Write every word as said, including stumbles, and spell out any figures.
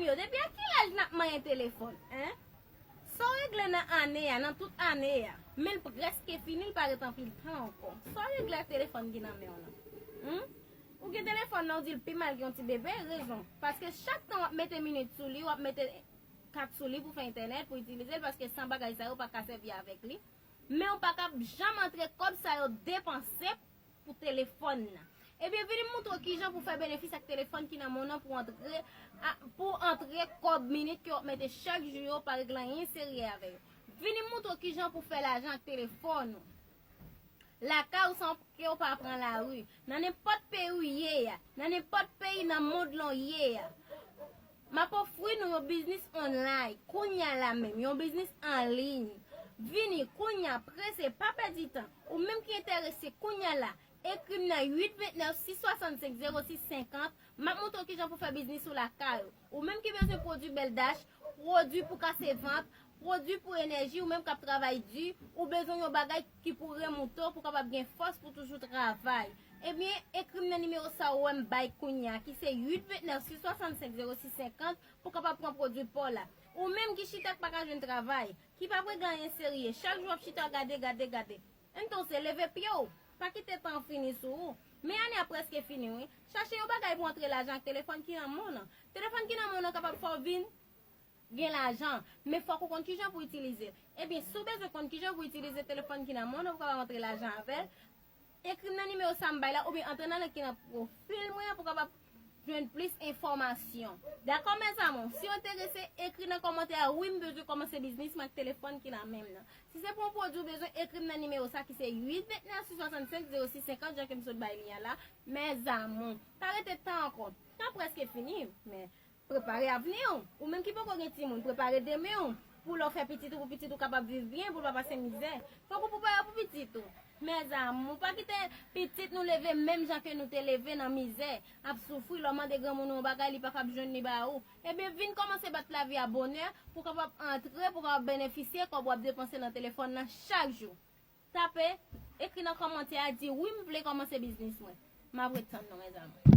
Yo, depi a ki laj n ap manyen telefòn, en? Sa w regle nan ane a, nan tout ane a, men l prèske fini, l pa ret anpil tan ankò. Sa w regle ak telefòn ki nan men w lan? Hmm? Ou gen telefòn nan, ou di l pi mal ke yon ti bebe, rezon. Paske chak tan w ap mete minit sou li, w ap mete kat sou li pou fè entènèt, pou itilize l, paske san bagay sa yo, ou pa ka sèvi avèk li. Men ou pa ka janm antre kòb sa yo depanse pou telefòn nan. Ebyen, vini m moutre w kijan pou fè benefis ak telefòn ki nan men w nan pou antre, a, pou antre kòb minit ke w ap mete chak jou yo, pa regle anyen serye avè yo. Vini m moutre w kijan pou fè lajan ak telefòn ou. Lakay ou san ke w pa pran lari, nan nenpòt peyi w ye a, nan nenpòt peyi nan mond lan w ye a. M ap ofri nou yon biznis online, kounye a la menm, yon biznis an liy. Vini kounye a, prese, pa pèdi tan. Ou menm ki enterese kounye a la, ekri m nan uit ventnèf sis swasannsenk zewo sis senkant. M ap montre w kijan pou fè biznis ou lakay ou. Ou menm ki bezwen pwodui bèl dach, pwodui pou kase vant, pwodui pou enèji, ou menm k ap travay di, ou bezwen yon bagay ki pou remoute w pou kapab gen fòs pou toujou travay. Ebyen, ekri m nan nimewo sa ou wè m bay kounye a, ki se uit ventnèf sis swasannsenk zewo sis senkant, pou kapab pran pwodui pa w la. Ou menm ki chita k pa ka jwenn travay, ki p ap regle anyen serye, chak jou w ap chita gade, gade, gade. Entonse, leve pye w, pa kite tan an fini sou ou. Men ane a prèske fini, wi. Chache yon bagay pou antre lajan ak telefòn ki nan men w nan. Telefòn ki nan men w nan kapab fè w vin gen lajan, men fòk ou konn kijan pou itilize l. Ebyen, si w bezwen konn kijan pou itilize telefòn ki nan men w nan pou kapab antre lajan avè l, ekri m nan nimewo sa m bay la, oubyen antre nan link ki nan pwofil mwen an pou kapab jwenn plis enfòmasyon. Dakò, mes amours? Si w enterese, ekri nan kòmantè a, "Wi, m bezwen kòmanse biznis mwen ak telefòn ki nan men m nan." Si se pou yon pwodui w bezwen, ekri m nan nimewo sa ki se uit ventnèf sis swasannsenk zewo sis senkant, jan ke m sot bay li a la. Mes amours, pa rete tan ankò. Tan prèske fini, men prepare avni w. Ou menm ki poko gen timoun, prepare demen w. Pou lè w fè pitit ou, pou pitit ou kapab viv byen, pou l pa pase mizè. Fòk ou prepare pou pitit ou. Mes amours, pa kite pitit nou leve menm jan ke nou te leve nan mizè, ap soufri, lè w mande granmoun ou yon bagay, li pa kab jwenn li ba ou. Ebyen, vin kòmanse bat lavi a bonè, pou kapab antre, pou kapab benefisye kòb w ap depanse nan telefòn nan chak jou. Tape, ekri nan kòmantè a, di, "Wi, m vle kòmanse biznis mwen." M ap ret tann nou, mes amours.